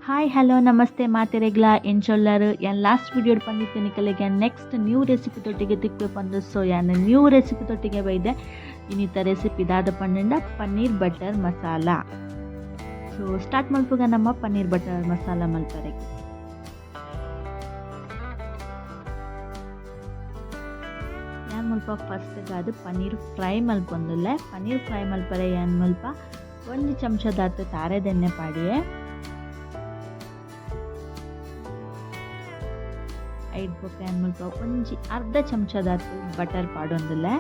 Hi hello ನಮಸ್ತೆ ಮಾತೆರೆಗ್ಲ ಎಂಚೊಲ್ಲರ್ ಯಾನ್ ಲಾಸ್ಟ್ ವಿಡಿಯೋ ಪಂದಿತ್ತೆ ನಿಕಲೆಗೆ ನೆಕ್ಸ್ಟ್ ನ್ಯೂ ರೆಸಿಪಿ ತೊಟ್ಟಿಗೆ ತಿಕ್ವೆ ಪಂದು. ಸೊ ಯಾನ್ ನ್ಯೂ ರೆಸಿಪಿ ತೊಟ್ಟಿಗೆ ಬೈದೆ. ಇನ್ನಿತ ರೆಸಿಪಿ ದಾದ ಪಂಡ ಪನ್ನೀರ್ ಬಟರ್ ಮಸಾಲ. ಸೊ ಸ್ಟಾರ್ಟ್ ಮಲ್ಪುಗ ನಮ್ಮ ಪನ್ನೀರ್ ಬಟರ್ ಮಸಾಲ ಮಲ್ಪರೆಗೆ. ಯಾನ್ ಮುಲ್ಪ ಫಸ್ಟ್ ಗಾದ್ ಪನ್ನೀರ್ ಫ್ರೈ ಮಲ್ಪೊಂದುಲ್ಲೆ. ಪನ್ನೀರ್ ಫ್ರೈ ಮಲ್ಪರೆ ಯಾನ್ ಮುಲ್ಪ ಒಂಜಿ ಚಮಚದಾತ್ ತಾರೆದೆಣ್ಣೆ ಪಾಡಿಯೆ. ಐಟ್ ಬೊಕ್ಕ ಯಾನ್ ಮುಲ್ಪ ಒಂಜಿ ಅರ್ಧ ಚಮಚದಾತ್ ಬಟರ್ ಪಾಡೊಂದುಲ್ಲೆ.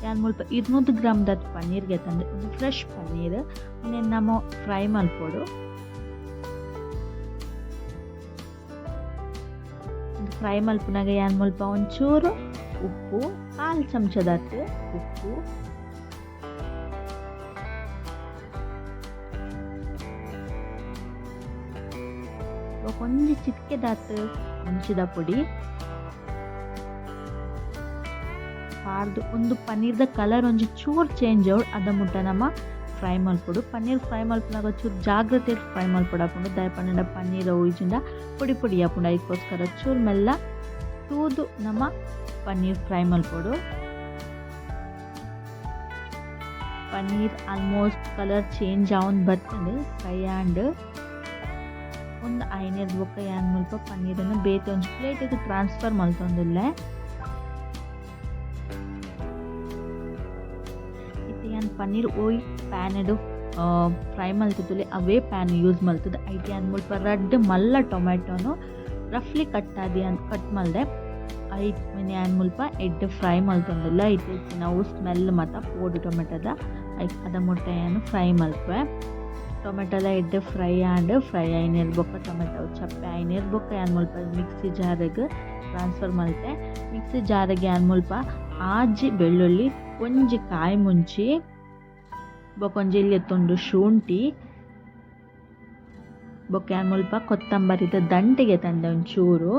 ಯಾನ್ ಮುಲ್ಪ 200 ಗ್ರಾಮ್ ದಾತ್ ಪನ್ನೀರ್ ಗೆತಂದೆ. ಉಂದು ಫ್ರೆಶ್ ಪನ್ನೀರ್. ಉಂದೆನ್ ನಮ ಫ್ರೈ ಮಲ್ಪೊಡು. ಫ್ರೈ ಮಲ್ಪುನಗ ಯಾನ್ ಮುಲ್ಪ ಒಂಚೂರು ಉಪ್ಪು, ಕಾಲ್ ಚಮಚದಾತ್ ಉಪ್ಪು, ಬೊಕ ಒಂಜಿ ಚಿಟಿಕೆದಾತ್ ಮುಂಚಿದ ಪೊಡಿ ಪಾರ್ದ್ ಉಂದು ಪನ್ನೀರ್ದ ಕಲರ್ ಒಂಜಿ ಚೂರ್ ಚೇಂಜ್ ಆವೊಡು, ಅದ ಮುಟ್ಟ ನಮ ಫ್ರೈ ಮಲ್ಪೊಡು. ಪನ್ನೀರ್ ಫ್ರೈ ಮಲ್ಪುನಗ ಚೂರು ಜಾಗ್ರತೆಡ್ ಫ್ರೈ ಮಲ್ಪೊಡಾಪುಂಡು, ದಾಯೆ ಪಂಡ ಪನ್ನೀರ್ ಅವು ಇಜ್ಜಿಂಡ ಪೊಡಿ ಪೊಡಿ ಆಪುಂಡು. ಐಕೋಸ್ಕರ ಚೂರು ಮೆಲ್ಲ ತೂದು ನಮ ಪನ್ನೀರ್ ಫ್ರೈ ಮಲ್ಪೊಡು. ಪನ್ನೀರ್ ಆಲ್ಮೋಸ್ಟ್ ಕಲರ್ ಚೇಂಜ್ ಆವೊಂದು ಬತ್ತ್ಂಡ್, ಫ್ರೈ ಆಂಡ್. ಉಂದು ಆಯಿನೆರ್ದ್ ಬೊಕ್ಕ ಯಾನ್ ಮುಲ್ಪ ಪನ್ನೀರನ್ ಬೇತೆ ಒಂಜಿ ಪ್ಲೇಟ್ ಗ್ ಟ್ರಾನ್ಸ್ಫರ್ ಮಲ್ತೊಂದುಲ್ಲೆ. ಇತ್ತೆ ಯಾನ್ ಪನ್ನೀರ್ ಒಯ್ ಪ್ಯಾನ್ ಡ್ ಫ್ರೈ ಮಲ್ತುದುಲ್ಲೆ ಅವೇ ಪ್ಯಾನ್ ಯೂಸ್ ಮಲ್ತುದು ಐಟ್ ಯಾನ್ ಮುಲ್ಪ ರಡ್ಡ್ ಮಲ್ಲ ಟೊಮೆಟೊನು ರಫ್ಲಿ ಕಟ್ ಆದ್ ಯಾನ್ ಕಟ್ ಮಲ್ದೆ. ಐಟ್ ಯಾನ್ ಮುಲ್ಪ ಎಡ್ಡೆ ಫ್ರೈ ಮಲ್ತೊಂದುಲ್ಲೆ. ಐಟ್ ಇತ್ತಿನ ಅವು ಸ್ಮೆಲ್ ಮಾತ ಪೋಡು ಟೊಮೆಟೊದ ಐಕ್ ಅದ ಮುಟ್ಟ ಯಾನ್ ಫ್ರೈ ಮಲ್ಪುವೆ. ಟೊಮೆಟೊಲ ಎಡ್ಡೆ ಫ್ರೈ ಆಂಡ್. ಫ್ರೈ ಆಯಿನೆರ್ದ್ ಬೊಕ್ಕ ಟೊಮೆಟೊ ಚಪ್ಪೆ ಆಯಿನೆರ್ದ್ ಬೊಕ್ಕ ಯಾನ್ ಮುಲ್ಪ ಮಿಕ್ಸಿ ಜಾರ್ಗ್ ಟ್ರಾನ್ಸ್ಫರ್ ಮಲ್ತೆ. ಮಿಕ್ಸಿ ಜಾರ್ಗ್ ಯಾನ್ ಮುಲ್ಪ ಆಜಿ ಬೆಳ್ಳುಳ್ಳಿ, ಒಂಜಿ ಕಾಯಿ ಮುಂಚಿ, ಬೊಕ ಒಂಜಿ ಎಲ್ಯ ತುಂಡು ಶುಂಠಿ, ಬೊಕ್ಕ ಯಾನ್ ಮುಲ್ಪ ಕೊತ್ತಂಬರಿದ ದಂಟೆ ಗೆತಂದೆ ಒಂಚೂರು,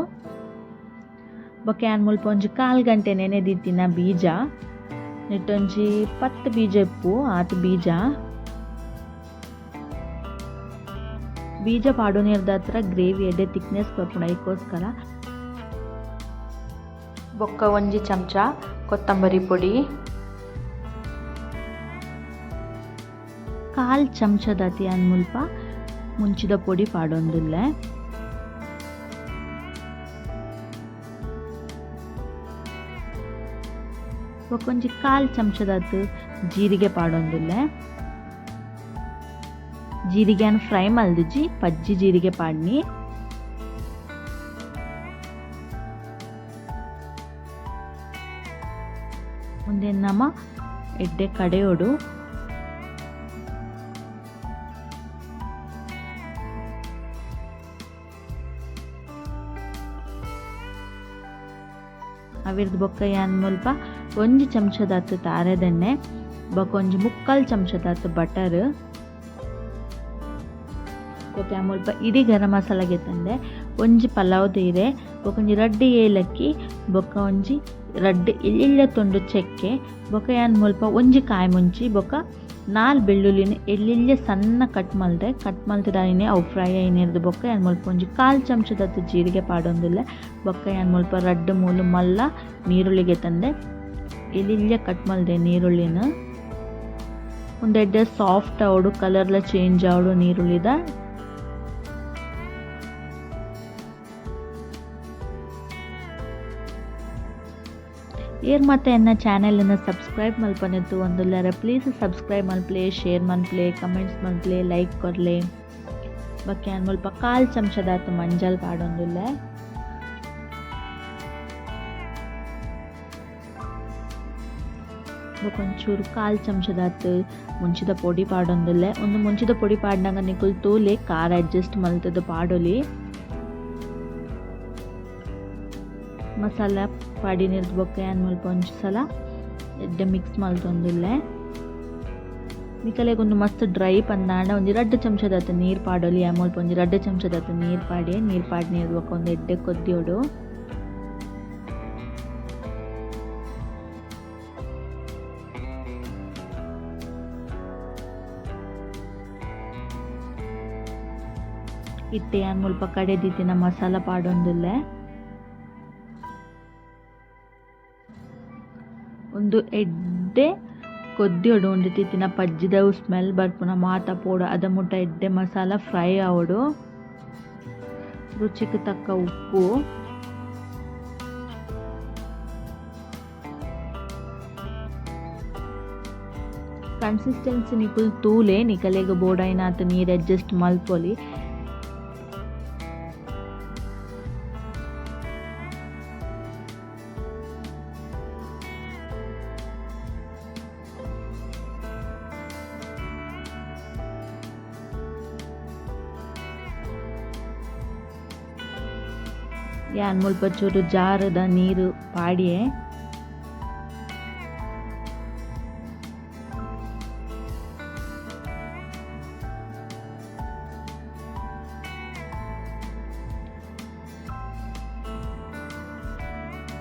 ಬೊಕ್ಕ ಯಾನ್ ಮುಲ್ಪ ಒಂಜಿ ಕಾಲ್ ಗಂಟೆ ನೆನೆದಿತ್ತಿನ ಬೀಜ, ನೆಟ್ಟೊಂಜಿ 10 ಬೀಜ ಇಪ್ಪು ಆತ್ ಬೀಜ. ಬೀಜ ಪಾಡುನೆರ್ದಾತ್ರ ಗ್ರೇವಿ ಎಡ್ಡೆ ತಿಕ್ನೆಸ್ ಬರ್ಪುಂಡು ಐಕೋಸ್ಕರ. ಬೊಕ್ಕ ಒಂಜಿ ಚಮಚ ಕೊತ್ತಂಬರಿ ಪೊಡಿ. ಕಾಲ್ ಚಮಚದಾತ್ ಯಾನ್ ಮುಲ್ಪ ಮುಂಚಿದ ಪೊಡಿ ಪಾಡೊಂದುಲ್ಲೆ. ಬೊಕ್ಕ ಒಂಜಿ ಕಾಲ್ ಚಮಚದಾತ್ ಜೀರಿಗೆ ಪಾಡೊಂದುಲ್ಲೆ. ಜೀರಿಗೆನ್ ಫ್ರೈ ಮಲ್ದಿಜಿ, ಪಜ್ಜಿ ಜೀರಿಗೆ ಪಾಡ್ನಿ. ಉಂದೆನ್ ನಮ ಎಡ್ಡೆ ಕಡೆಯೊಡು. ಅವೆರ್ದ್ ಬೊಕ್ಕ ಯಾನ್ ಮುಲ್ಪ ಒಂಜಿ ಚಮಚದಾತ್ ತಾರೆದೆಣ್ಣೆ ಬೊಕ ಒಂಜಿ ಮುಕ್ಕಾಲ್ ಚಮಚದಾತ್ ಬಟರ್ ಬೊಕ ಯಾನ್ ಮುಲ್ಪ ಇಡೀ ಗರಂ ಮಸಾಲ ಗೆತೊಂಡೆ, ಒಂಜಿ ಪಲಾವ್ ಇರೆ ಬೊಕ ಒಂಜಿ ರಡ್ಡ್ ಏಲಕ್ಕಿ ಬೊಕ ಒಂಜಿ ರಡ್ಡ್ ಎಲ್ಯ ತುಂಡು ಚಕ್ಕೆ ಬೊಕ ಯಾನ್ ಮುಲ್ಪ ಒಂಜಿ ಕಾಯಿ ಮುಂಚಿ ಬೊಕ 4 ಬೆಳ್ಳುಳ್ಳಿನ್ ಎಲ್ಯ ಸಣ್ಣ ಕಟ್ ಮಲ್ದೆ. ಕಟ್ ಮಲ್ತ್ದಾಯಿನೆ ಅವು ಫ್ರೈ ಆಯಿನೆರ್ದ್ ಬೊಕ್ಕ ಯಾನ್ ಮುಲ್ಪ ಒಂಜಿ ಕಾಲ್ ಚಮಚದಾತ್ ಜೀರಿಗೆ ಪಾಡೊಂದುಲ್ಲೆ. ಬೊಕ್ಕ ಯಾನ್ ಮುಲ್ಪ ರಡ್ಡ್ ಮೂಲು ಮಲ್ಲ ನೀರುಳ್ಳಿ ಗೆತಂದೆ ಎಲ್ಯ ಕಟ್ ಮಲ್ದೆ ನೀರುಳ್ಳಿನ್. ಉಂದು ಎಡ್ಡೆ ಸಾಫ್ಟ್ ಆವೊಡು, ಕಲರ್ಲ ಚೇಂಜ್ ಆವೊಡು ನೀರುಳ್ಳಿದ. ಏರ್ ಮಾತ ಎನ್ನ ಚಾನೆಲ್ ನ್ ಸಬ್ಸ್ಕ್ರೈಬ್ ಮಲ್ಪನೆ ತೂವೊಂದುಲ್ಲೆರ್ ಪ್ಲೀಸ್ ಸಬ್ಸ್ಕ್ರೈಬ್ ಮಲ್ಪುಲೆ, ಶೇರ್ ಮಲ್ಪುಲೆ, ಕಮೆಂಟ್ಸ್ ಮಲ್ಪುಲೆ, ಲೈಕ್ ಕೊರ್ಲೆ. ಬೊಕ್ಕ ಯಾನ್ ಮುಲ್ಪ ಕಾಲ್ ಚಮಚದಾತ್ ಮಂಜಲ್ ಪಾಡೊಂದುಲ್ಲೆ. ಬೊಕ ಒಂಚೂರು ಕಾಲ್ ಚಮಚದಾತ್ ಮುಂಚಿದ ಪೊಡಿ ಪಾಡೊಂದುಲ್ಲೆ. ಉಂದು ಮುಂಚಿದ ಪೊಡಿ ಪಾಡ್ನಗ ನಿಕುಲು ತೂಲೆ ಖಾರ ಅಡ್ಜಸ್ಟ್ ಮಲ್ತುದು ಪಾಡೊಲಿ. ಮಸಾಲ ಪಾಡಿನೆರ್ದ್ ಬೊಕ್ಕ ಯಾನ್ ಮುಲ್ಪ ಒಂಜಿ ಸಲ ಎಡ್ಡೆ ಮಿಕ್ಸ್ ಮಲ್ತೊಂದುಲ್ಲೆ. ನಿಕಲೆಗ್ ಉಂದು ಮಸ್ತ್ ಡ್ರೈ ಪಂದಾಂಡ ಒಂಜಿ ರಡ್ಡ್ ಚಮಚದಾತ್ ನೀರ್ ಪಾಡೊಲಿ. ಯಾನ್ ಮುಲ್ಪ ಒಂಜಿ ರಡ್ಡ್ ಚಮಚದಾತ್ ನೀರ್ ಪಾಡ್ಯೆ. ನೀರ್ ಪಾಡ್ನೆರ್ದ್ ಬೊಕ್ಕ ಉಂದು ಎಡ್ಡೆ ಕೊದ್ಯೊಡು. ಇತ್ತೆ ಯಾನ್ ಮುಲ್ಪ ಕಡೆದಿತ್ತಿನ ಮಸಾಲ ಪಾಡೊಂದುಲ್ಲೆ. ಉಂದು ಎಡ್ಡೆ ಕೊದ್ಯೊಡು ಉಂದೆಟ್ ಪಜ್ಜಿದ ಸ್ಮೆಲ್ ಬರ್ಪುನ ಮಾತ ಪೋಡು ಅದ ಮುಟ್ಟ ಎಡ್ಡೆ ಮಸಾಲ ಫ್ರೈ ಆವೊಡು. ರುಚಿಗೆ ತಕ್ಕ ಉಪ್ಪು. ಕನ್ಸಿಸ್ಟೆನ್ಸಿ ನಿಕುಲು ತೂಲೆ ನಿಕಲೆಗ್ ಬೋಡಾಯಿನಾತ್ ನೀರು ಅಡ್ಜಸ್ಟ್ ಮಲ್ಪೊಲಿ. ಯಾನ್ ಮುಲ್ಪ ಚೂರು ಜಾರದ ನೀರು ಪಾಡಿಯೆ.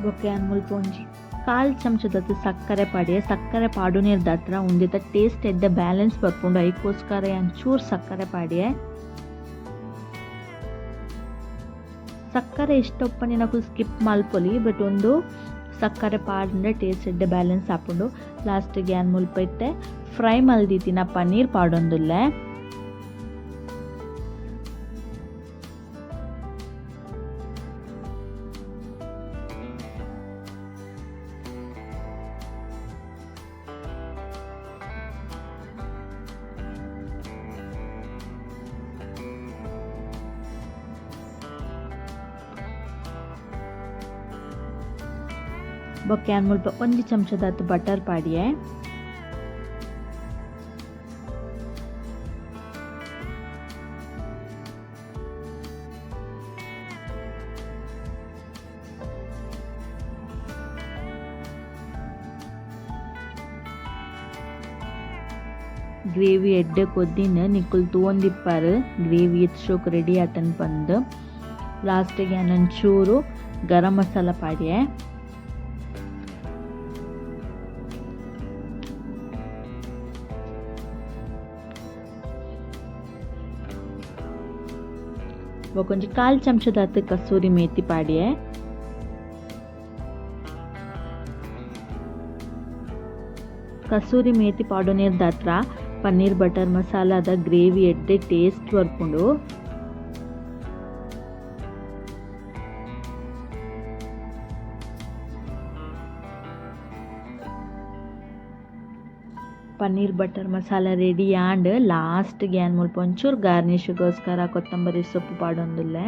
ಬೊಕ್ಕ ಯಾನ್ ಮುಲ್ಪ ಒಂಜಿ ಕಾಲ್ ಚಮಚದತ್ ಸಕ್ಕರೆ ಪಾಡಿಯೆ. ಸಕ್ಕರೆ ಪಾಡುನೆರ್ದ್ ಉಂದೆತ ಟೇಸ್ಟ್ ಎಡ್ಡೆ ಬ್ಯಾಲೆನ್ಸ್ ಬರ್ಪುಂಡು, ಐಕೋಸ್ಕರ ಯಾನ್ ಚೂರು ಸಕ್ಕರೆ ಪಾಡಿಯೆ. ಸಕ್ಕರೆ ಇಷ್ಟೊಪ್ಪನಿನಕುಲು ಸ್ಕಿಪ್ ಮಲ್ಪೊಲಿ, ಬಟ್ ಒಂದು ಸಕ್ಕರೆ ಪಾಡ್ಂಡ ಟೇಸ್ಟ್ ಎಡ್ಡೆ ಬ್ಯಾಲೆನ್ಸ್ ಆಪುಂಡು. ಲಾಸ್ಟ್ಗೆ ಯಾನ್ ಮುಲ್ಪ ಇತ್ತೆ ಫ್ರೈ ಮಲ್ದಿತ್ತಿನ ಪನ್ನೀರ್ ಪಾಡೊಂದುಲ್ಲೆ. ಬೊಕ್ಕ ಯಾನ್ ಮುಲ್ಪ ಒಂಜಿ ಚಮಚದಾತ್ ಬಟರ್ ಪಾಡಿಯೆ. ಗ್ರೇವಿ ಎಡ್ಡೆ ಕೊದ್ದಿನ ನಿಕುಲು ತೂವೊಂದಿಪ್ಪಾರು ಗ್ರೇವಿ ಎತ್ ಶೋಕ್ ರೆಡಿ ಆತನ್ ಪಂದ್. ಲಾಸ್ಟಿಗೆ ಯಾನ್ ಒಂಚೂರು ಗರಂ ಮಸಾಲ ಪಾಡಿಯೆ. ಬೊಕ್ಕ ಒಂಜಿ ಕಾಲ್ ಚಮಚದಾತ್ ಕಸೂರಿ ಮೇಥಿ ಪಾಡಿಯೆ. ಕಸೂರಿ ಮೇಥಿ ಪಾಡುನೆರ್ದಾತ್ರ ಪನ್ನೀರ್ ಬಟರ್ ಮಸಾಲಾದ ಗ್ರೇವಿ ಎಡ್ಡೆ ಟೇಸ್ಟ್ ಬರ್ಪುಂಡು. ಪನ್ನೀರ್ ಬಟರ್ ಮಸಾಲ ರೆಡಿ ಆಂಡ್. ಲಾಸ್ಟ್ ಯಾನ್ ಮುಲ್ಪ ಒಂಚೂರು ಗಾರ್ನಿಷ್ಗೋಸ್ಕರ ಕೊತ್ತಂಬರಿ ಸೊಪ್ಪು ಪಾಡೊಂದುಲ್ಲೆ.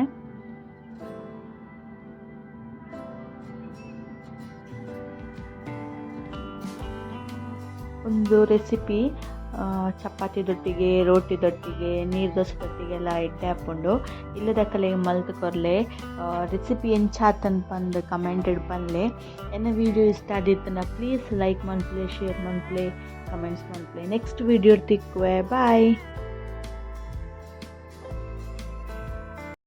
ಒಂದು ರೆಸಿಪಿ ಚಪಾತಿ ದೊಟ್ಟಿಗೆ, ರೋಟಿ ದೊಟ್ಟಿಗೆ, ನೀರು ದೋಸೆ ದೊಟ್ಟಿಗೆಲ್ಲ ಎಡ್ಡೆ ಆಪುಂಡು. ಇಲ್ಲದಕಲೆಗ್ ಮಲ್ತ್ ಕೊರ್ಲೆ. ರೆಸಿಪಿ ಎಂಚಾತನ್ ಪಂದ್ ಕಮೆಂಟೆಡ್ ಪನ್ಲೆ. ಎನ್ನ ವಿಡಿಯೋ ಇಷ್ಟ ಆದಿತ್ತುಂಡ ಪ್ಲೀಸ್ ಲೈಕ್ ಮನ್ಪುಲೆ, ಶೇರ್ ಮನ್ಪುಲೆ, ಕಮೆಂಟ್ಸ್ ಮನ್ಪುಲೆ. ನೆಕ್ಸ್ಟ್ ವಿಡಿಯೋ ತಿಕ್ಕುವೆ. ಬಾಯ್.